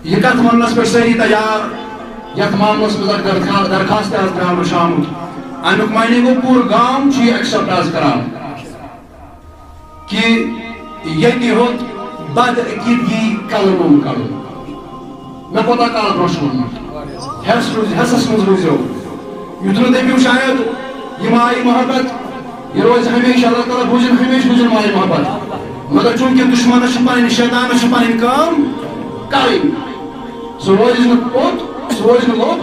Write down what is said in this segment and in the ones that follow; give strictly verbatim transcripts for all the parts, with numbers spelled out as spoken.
یہِ کتھ وننس پٮ۪ٹھ سٲری تیار، یتھ معاملس منٛز اکھ درخا-، درخواست آز ترٛاونہٕ چھُ آمُت۔ امیُک معنی گوٚو، پوٗرٕ گام چھُ یہِ accept آز کران کہِ ییٚتہِ ہیوٚت بدعقیدگی قلم کڑُن۔ مےٚ کوتاہ کال برونٛہہ چھُ ووٚنمُت، ہٮ۪س روٗزِ-، ہٮ۪سس منٛز روٗزِو۔ یُتھ نہٕ دٔپِو شاید یہِ ماے محبت، یہِ روزِ ہمیشہِ، اللہ تعالیٰ بوٗزِن ہمیشہِ، بوٗزِن ماے محبت۔ مگر چوٗنٛکہِ دُشمنس چھِ پنٕنۍ، شیطانس چھِ پنٕنۍ کٲم کرٕنۍ۔ سُہ روزِ نہٕ پوٚت، سُہ روزِ نہٕ لوٚت،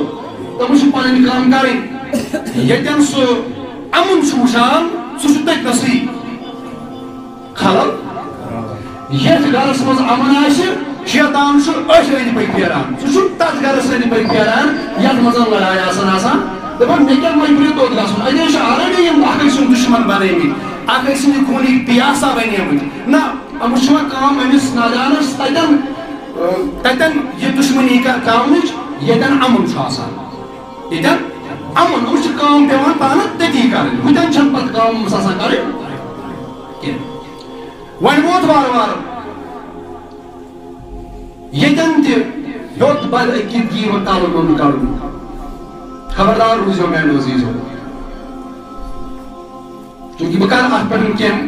تٔمِس چھِ پنٕنۍ کٲم کرٕنۍ۔ ییٚتٮ۪ن سُہ امُن چھُ وٕچھان، سُہ چھُ تٔتۍ نسٕے خلل۔ یتھ گرس منٛز امن آسہِ، شیطان چھُ أتھۍ أنٛدۍ پٔکۍ پھیران۔ سُہ چھُ تتھ گرس أنٛدۍ پٔکۍ پھیران، یتھ منٛز لڑایہِ آسن آسان۔ دپان، مےٚ کیٛاہ مجبوٗری توٚت گژھُن؟ اَتہِ حظ چھِ already یِم اکھ أکۍ سُنٛد دُشمن بنٲومٕتۍ، اکھ أکۍ سٕنٛدِ خوٗنٕکۍ پیاسہ بنیمٕتۍ۔ نہ، أمِس چھِ وۄنۍ کٲم أمِس نادانس تتٮ۪ن، تتٮ۪ن یہِ دُشمنی کا-، ترٛاونٕچ، ییٚتٮ۪ن امُن چھُ آسان۔ ییٚتٮ۪ن امُن، أمِس چھِ کٲم پٮ۪وان پانہٕ تٔتی کرٕنۍ، ہُتٮ۪ن چھَنہٕ پتہٕ کٲم أمِس آسان کرٕنۍ کینٛہہ۔ وۄنۍ ووت وارٕ وارٕ ییٚتٮ۪ن تہِ ہیوٚت بدعقیدگی و تعلُم کَرُن۔ خبردار روٗزِو میٛانیو عزیٖزو۔ چوٗنٛکہِ بہٕ کَرٕ اَتھ پٮ۪ٹھ کینٛہہ،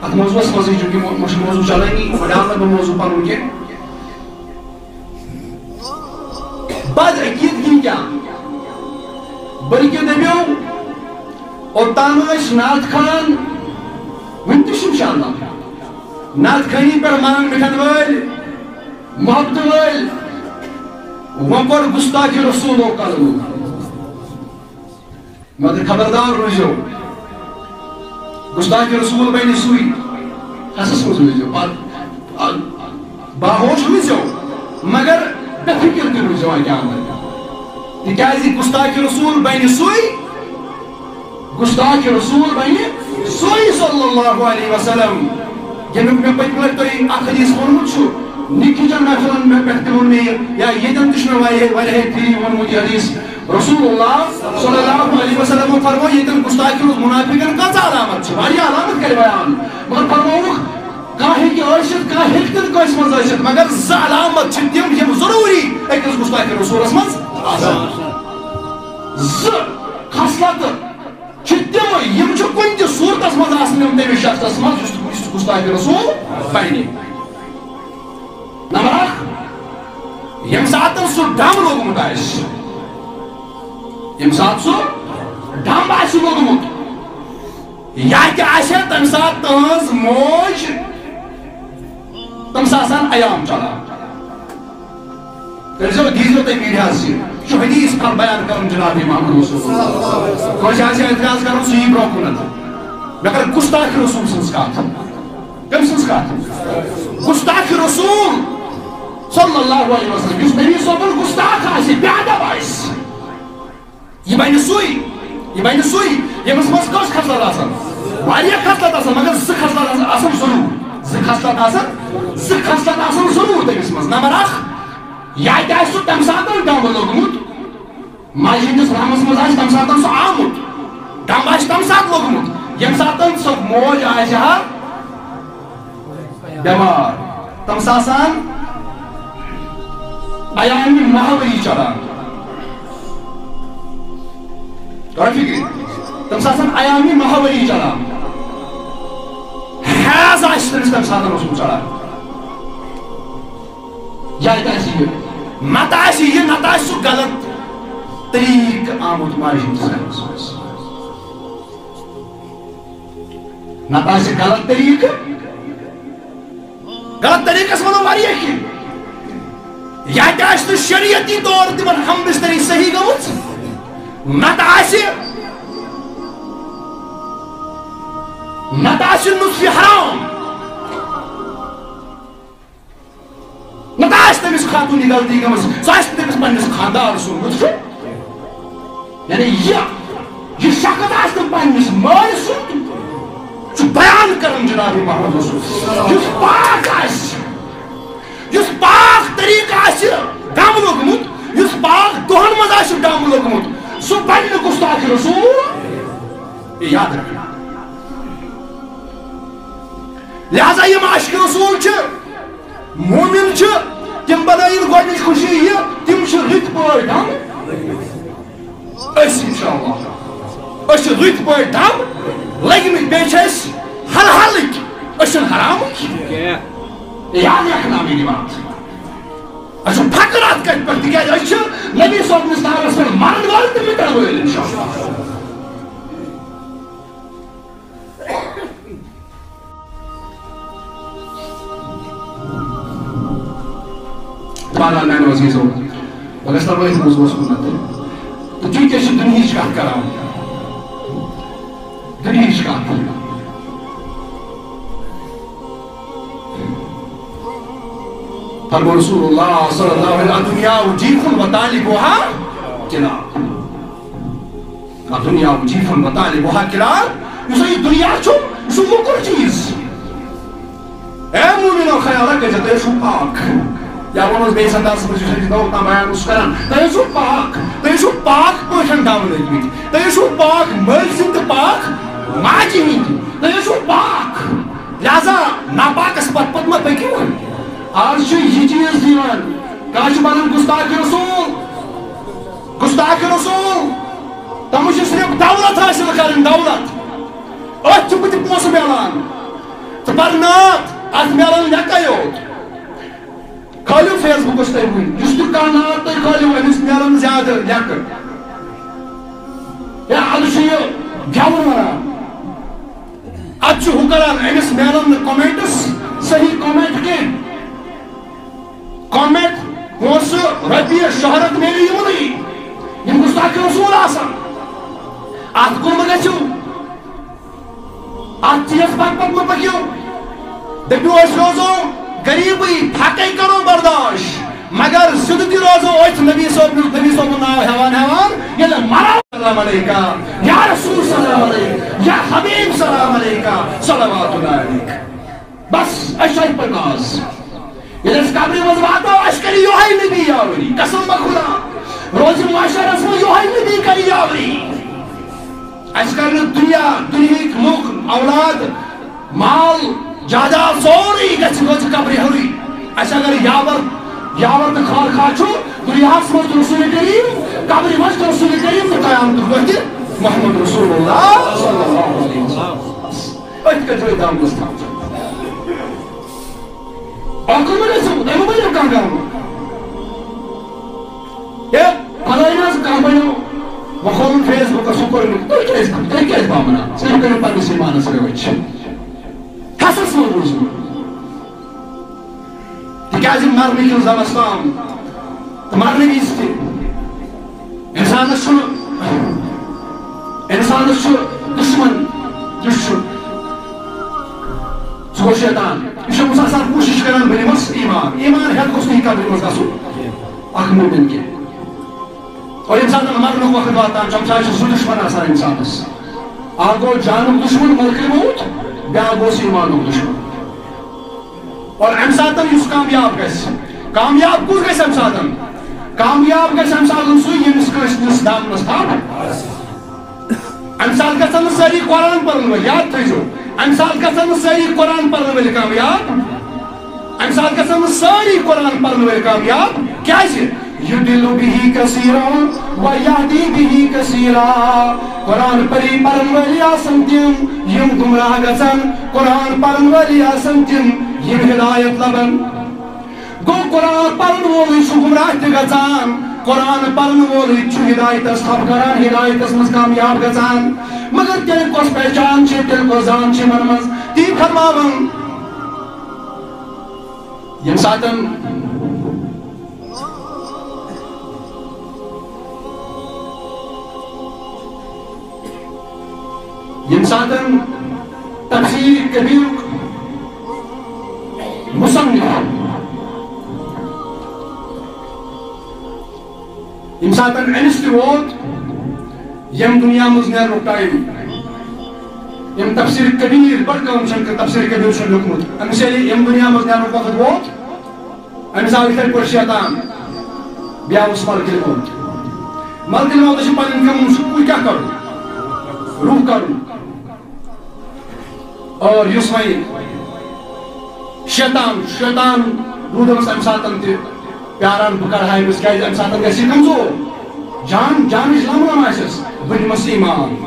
اَتھ موضوعس منٛزٕے، چوٗنٛکہِ مو-، مےٚ چھُ موضوع چلٲنی، وۄنۍ ڈالہٕ نہٕ بہٕ موضوع پَنُن کینٛہہ۔ بدعقیدگی کیٛاہ؟ بلکہِ دٔپِو، اوٚتام ٲسۍ نعت خوان، وُنہِ تہِ چھِ انشاءاللہ نعت خوانی پٮ۪ٹھ مان مِٹھن وٲلۍ، محبتہٕ وٲلۍ، وۄنۍ کوٚر گستاخِ رسولو قلمو۔ مگر خبردار روٗزِو، گستاخِ رسول بنہِ سُے، ہسس منٛز روٗزِو، پتہٕ، آ، باہوش روٗزِو، مگر بے فکر تہِ روٗزِو اَکہِ اندٕ۔ تِکیٛازِ گستاخِ رسول بنہِ سُے، گستاخِ رسول بنہِ سُے صلی اللہ علیہ وسلم، ییٚمیُک مےٚ پٔتمہِ لٹہِ تۄہہِ اکھ حدیث ووٚنمُت چھُ، نِکی چٮ۪ن محفلن مےٚ پٮ۪ٹھ تہِ ووٚن مےٚ یہِ، یا ییٚتٮ۪ن تہِ چھُ مےٚ واریاہ، واریاہے پھِرِ ووٚنمُت یہِ حدیث۔ رسول اللہ صلی اللہ علیہ وسلم فرموو، ییٚتٮ۪ن گستاخی ہٕنٛز منافقن کۭژاہ علامت چھِ، واریاہ علامت کرِ بیان، مگر فرمووُکھ، کانٛہہ ہیٚکہِ ٲسِتھ، کانٛہہ ہیٚکہِ تہِ نہٕ کٲنٛسہِ منٛز ٲسِتھ، مگر زٕ علامت چھِ تِم، یِم ضروٗری أکِس گستاخِ رسولس منٛز آسن۔ زٕ خصلتہٕ چھِ تِم، یِم چھِ کُنہِ تہِ صوٗرتس منٛز آسان یِم تٔمِس شخصس منٛز، یُس، یُس گستاخِ رسول بنہِ۔ نمبر اکھ، ییٚمہِ ساتہٕ سُہ ڈم لوٚگمُت آسہِ، ییٚمہِ ساتہٕ سُہ ڈم آسہِ لوٚگمُت، یا تہِ آسہِ تَمہِ ساتہٕ تٕہٕنٛز موج، تٔمِس آسان ایام چلان۔ تیٚلہِ چھُ، دیٖزیو تُہۍ میٖڈیاہَس یہِ۔ یہِ چھُ حدیث پَر بیان کَرُن جناب محمد رسول اللہ۔ کٲنٛسہِ آسہِ اعتراض کَرُن، سُہ یی برٛونٛہہ کُنَتھ۔ مےٚ کَرِ گُستاخِ رسول سٕنٛز کَتھ۔ کٔمۍ سٕنٛز کَتھ؟ گُستاخِ رسول صلی اللہ علیہ وسلم۔ یُس نبی صٲبُن گُستاخ آسہِ، بے ادب آسہِ، یہِ بنہِ سُے، یہِ بنہِ سُے، ییٚمِس منٛز کٔژ خصلت آسن؟ واریاہ خصلت آسن، مگر زٕ خصلت آسن، آسن ضروٗر۔ زٕ خصلت آسن، زٕ خصلت آسن ضروٗر تٔمِس منٛز۔ نمبر اکھ، یا تہِ آسہِ سُہ تَمہِ ساتہٕ ڈَمب لوٚگمُت، ماجہِ ہٕنٛدِس رحمس منٛز آسہِ تَمہِ ساتہٕ سُہ آمُت، ڈَمب آسہِ تَمہِ ساتہٕ لوٚگمُت، ییٚمہِ ساتہٕ سۄ موج آسہِ ہا بٮ۪مار، تٔمِس آسان ایامِ ماہوٲری چلان۔ تۄہہِ فِکرِ؟ تٔمِس آسان ایامِ ماہوٲری چلان۔ حیض آسہِ تٔمِس تَمہِ ساتہٕ اوسمُت چلان۔ یا تہِ آسہِ یہِ، نَتہٕ آسہِ یہِ، نَتہٕ آسہِ سُہ غلط طریٖقہٕ آمُت ماجہِ ہٕنٛدِس رحمس منٛز۔ نَتہٕ آسہِ غلط طریٖقہٕ۔ غلط طریٖقس منٛز واریاہ کینٛہہ۔ یا تہِ آسہِ نہٕ شریعتی طور تِمن ہم بستری صحیح گٔمٕژ، نَتہٕ آسہِ، نَتہٕ آسہِ نُطفہِ حرام۔ نَتہٕ آسہِ تٔمِس خاتوٗنہِ غلطی گٔمٕژ، سُہ آسہِ نہٕ تٔمِس پننِس خانٛدار سُنٛد لُطفہٕ۔ یعنی یہِ، یہِ شخص آسہِ نہٕ پننِس مٲلۍ سُنٛد، چھُ بیان کران جناب محمد رسول۔ یُس پاک آسہِ، یُس پاک طریٖقہٕ آسہِ ڈَم لوٚگمُت، یُس پاک دۄہن منٛز آسہِ ڈَم لوٚگمُت، سُہ بنہِ نہٕ گُستاخِ رسول۔ یہِ یاد رکھنا۔ لہذا یِم عاشقِ رسول چھِ، مومن چھُ، تِم بنٲیِن گۄڈٕنِچ خوشی یہِ، تِم چھِ رٕتۍ پٲٹھۍ دم۔ أسۍ اِنشاءاللہ، أسۍ چھِ رٕتۍ پٲٹھۍ دم لٔگۍ مٕتۍ، بیٚیہِ چھِ أسۍ حلحالٕکۍ، أسۍ چھِنہٕ حرامٕکۍ۔ یاد رکھنا میٛٲنۍ بات۔ اَسہِ چھُ فخر اَتھ کَتھِ پٮ۪ٹھ، تِکیٛازِ أسۍ چھِ نبی صٲبنِس ناوَس پٮ۪ٹھ مَرَن وٲلۍ تہٕ مِٹَن وٲلۍ، اِنشاءاللہ۔ بہرحال میٛانیو عزیٖزو، بہٕ گژھٕ نہٕ وٲتِتھ منٛز اوسُس نہٕ تہٕ، تہٕ تُہۍ کیٛاہ چھِو دُنہِچ کَتھ کَران؟ دُنہِچ کَتھ۔ فرموو رسول اللہ صلی اللہ علیہ وسلم، "الدنیا جیف و طالبها کلاب۔" الدنیا جیف و طالبها کلاب۔ یُس یہِ دُنیا چھُ، یہِ چھُ موٚکُر چیٖز۔ اے مومنو، خیال کٔرۍزیو، تُہۍ ٲسِو پاک۔ یا وَنوس بیٚیِس اندازس منٛز، یُس أسۍ دۄہ تام بیان اوس کران، تُہۍ ٲسِو پاک، تُہۍ ٲسِو پاک پٲٹھۍ دم لٔگۍ مٕتۍ، تُہۍ ٲسِو پاک مٲلۍ سٕنٛدۍ تہٕ پاک ماجہِ ہٕنٛدۍ، تُہۍ ٲسِو پاک۔ لہذا ناپاکس پتہٕ پتہٕ مہ پٔکِو۔ آز چھُ یہِ چیٖز یِوان، کانٛہہ چھُ بنان گستاخ رسول، گستاخ رسول۔ تِمن چھِ صرف دولت حٲصِل کرٕنۍ، دولت۔ أتھۍ چھِ بٕتھِ پونٛسہٕ میلان۔ ژٕ پر نعت، اتھ میلان لیٚکے یوت۔ کھٲلِو فیس بُکس تُہۍ وٕنۍ، یُس تہِ کانٛہہ نعت تُہۍ کھٲلِو، أمِس میلان زیادٕ لیٚکہٕ۔ یا ادٕ چھُ یہِ گٮ۪وُن ونان۔ اتھ چھُ ہُہ کران، أمِس میلن نہٕ comments، صحیح comment کینٛہہ۔ Comment، پونٛسہٕ، رۄپیہِ، شہرت میلہِ یِمنٕے، یِم گستاخ رسول آسن۔ اتھ کُن مہ گژھِو، اتھ چیٖزس پتہٕ پتہٕ مہ پٔکِو۔ دٔپِو، أسۍ روزو غریٖبٕے، پھکے کرو برداش، مگر زِندٕ تہِ روزو أتھۍ نبی صٲب، نبی صٲبُن ناو ہٮ۪وان ہٮ۪وان، ییٚلہِ مرو۔ سلام علیکہ یا رسول، سلام علیکہ یا حبیب، سلام علیکہ، صلوات اللہ علیکہ۔ بس، أسۍ چھِ اَتہِ پٮ۪ٹھ باز۔ ییٚلہِ أسۍ قبرِ منٛز واتو، اَسہِ کَرِ یِہوٚے نبی یاوری، قسم بخدا۔ روزِ محشرس منٛز یِہوٚے نبی کَرِ یاوری۔ اَسہِ کَرِ نہٕ دُنیا، دُنیہٕکۍ لُکھ، اولاد، مال، جاداد، سورُے گژھِ، روزِ قبرِ ہیوٚرُے۔ اَسہِ اگر یاور، یاور تہٕ خانخواہ چھُ، دُنیاہَس منٛز تہِ رسول کریم، قبرِ منٛز تہِ رسول کریم تہٕ قیامتُک دۄہ تہِ محمد رسول اللہ صلی اللہ علیہ وسلم۔ أتھۍ کٔرۍ زیو دم گوٚژھ تھاوُن۔ اکھ گوٚو مےٚ گژھُن، تۄہہِ مہ بنیو کانٛہہ گام۔ ہے، فلٲنۍ حظ کانٛہہ بنیو، وۄنۍ کھولُن فیس بُکَس، ہُہ کوٚر مےٚ۔ تُہۍ کیٛازِ، تُہۍ کیٛازِ بامبران؟ صرف کٔرِو پنٛنِس ایٖمانَس رٲچھ۔ حسَس منٛز روٗزِو۔ تِکیٛازِ مرنہٕ کِس دمس تام تہٕ مرنہٕ وِزِ تہِ اِنسانس چھُ، اِنسانس چھُ دُشمن یُس چھُ، سُہ گوٚو شیطان۔ یہِ چھُ أمِس آسان کوٗشِش کران، بہٕ نِمس ایٖمان۔ ایٖمان ہٮ۪تھ گوٚژھ نہٕ یہِ قبرِ منٛز گژھُن اکھ مومن کینٛہہ۔ اور ییٚمہِ ساتہٕ مرنُک وقت واتان چھُ، اَمہِ ساتہٕ چھُ زٕ دُشمن آسان اِنسانس۔ اکھ گوٚو جانُک دُشمن ملکُ الموت، بیٛاکھ گوٚو ایٖمانُک دُشمن۔ اور اَمہِ ساتہٕ یُس کامیاب گژھِ، کامیاب کُس گژھِ اَمہِ ساتہٕ؟ کامیاب گژھِ اَمہِ ساتہٕ سُے، ییٚمِس کٲنٛسہِ نِس دامنَس تھپھ۔ اَمہِ ساتہٕ گژھن نہٕ سٲری قرآن پَرَن وٲلۍ، یاد تھٲیزیو، اَمہِ ساتہٕ گژھن نہٕ سٲری قرآن پَرَن وٲلۍ کامیاب۔ اَمہِ ساتہٕ گژھن نہٕ سٲری قرآن پَرَن وٲلۍ کامیاب۔ کیٛازِ؟ یُضِلُّ بِهِ کَثِیرًا وَیَہدِی بِهِ کَثِیرًا۔ قرآن پری پرن وٲلی آسن تِم، یِم گمراہ گژھن، قرآن پرن وٲلی آسن تِم، یِم ہدایت لبن۔ گوٚو، قرآن پرن وولٕے چھُ گمراہ تہِ گژھان، قرآن پرن وولٕے چھُ ہدایتس تھپھ کران، ہدایتس منٛز کامیاب گژھان۔ مگر تیٚلہِ کۄس پہچان چھِ، تیٚلہِ کۄس زان چھِ یِمن منٛز؟ تی فرماوان، ییٚمہِ ساتن ییٚمہِ ساتن تفسیر کبیرُک مصنف، ییٚمہِ ساتن أمِس تہِ ووت ییٚمہِ دُنیا منٛز نیرنُک ٹایم، ییٚمہِ تفسیر کبیر، بٔڑ کٲم چھَنہٕ کانٛہہ، تفسیر کبیر چھُنہٕ لیوٚکھمُت، أمِس ییٚلہِ ییٚمہِ دُنیا منٛز نیرنُک وقت ووت، أمِس آو یِتھَے پٲٹھۍ شیطان، بیٚیہِ آوُس ملکِ الموت۔ ملکِ الموتس چھِ پنٕنۍ کٲم، سُہ کُس کیٛاہ کرُن؟ روح کرُن۔ اور یُس وۄنۍ شیطان، شیطان روٗدمَس اَمہِ ساتَن تہِ پیاران، بہٕ کَڑٕ ہا أمِس، کیٛازِ اَمہِ ساتَن گژھِ یہِ کمزور۔ جان، جانٕچ لم لم آسٮ۪س، بہٕ دِمَس ایمان۔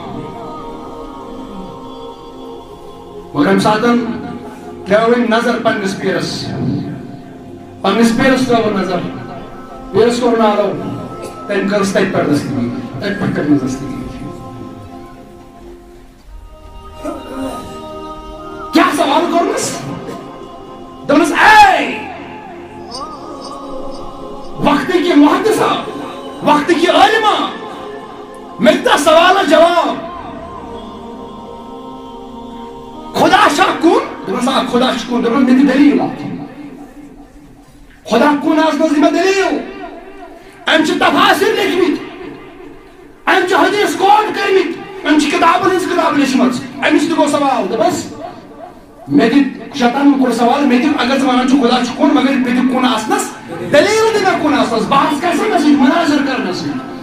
مگر اَمہِ ساتَن ترٛٲو أمۍ نظر پنٛنِس پیرَس، پنٛنِس پیرَس ترٛٲو نظر، پیرَس کوٚر نالو، تٔمۍ کٔرٕس تَتہِ پٮ۪ٹھ دستگیٖر، تَتہِ پٮ۪ٹھ کٔرٕنَس دستگیٖر۔ کیٛاہ سوال کوٚرمَس؟ دوٚپمَس، اے وقتٕکۍ محدثہ، وقتٕکۍ عٲلمہ، مےٚ دِتا سوالَس جواب۔ خدا چھا کُن؟ دوٚپمَس، آ، خدا چھُ کُن۔ دوٚپمَس، مےٚ دِ دٔلیٖل اَکھ۔ خدا کُن آسنَس دِ مےٚ دٔلیٖل۔ أمۍ چھِ تفاسیر لیکھمٕتۍ، أمۍ چھِ حدیث quote کٔرمٕتۍ، أمۍ چھِ کِتابَن ہٕنٛز کِتاب لیچھمٕژ۔ أمِس تہِ گوٚو سوال، دوٚپُس، مےٚ دِ، شیطانَن کوٚر سوال، مےٚ دِ، اگر ژٕ وَنان چھُکھ خدا چھُ کُن، مگر مےٚ دِ کُن آسنَس دٔلیٖل، دِ مےٚ کُن آسنَس، بحث کر سا مےٚ سۭتۍ، مناظر کر مےٚ سۭتۍ۔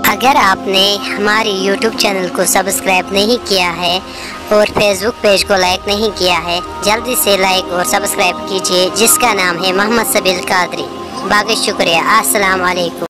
अगर आपने हमारे YouTube चैनल को सब्सक्राइब नहीं किया है और Facebook पेज को लाइक नहीं किया है, जल्दी से लाइक और सब्सक्राइब कीजिए, जिसका नाम है मोहम्मद सबील कादरी। बाकी शुक्रिया। अस्सलाम वालेकुम।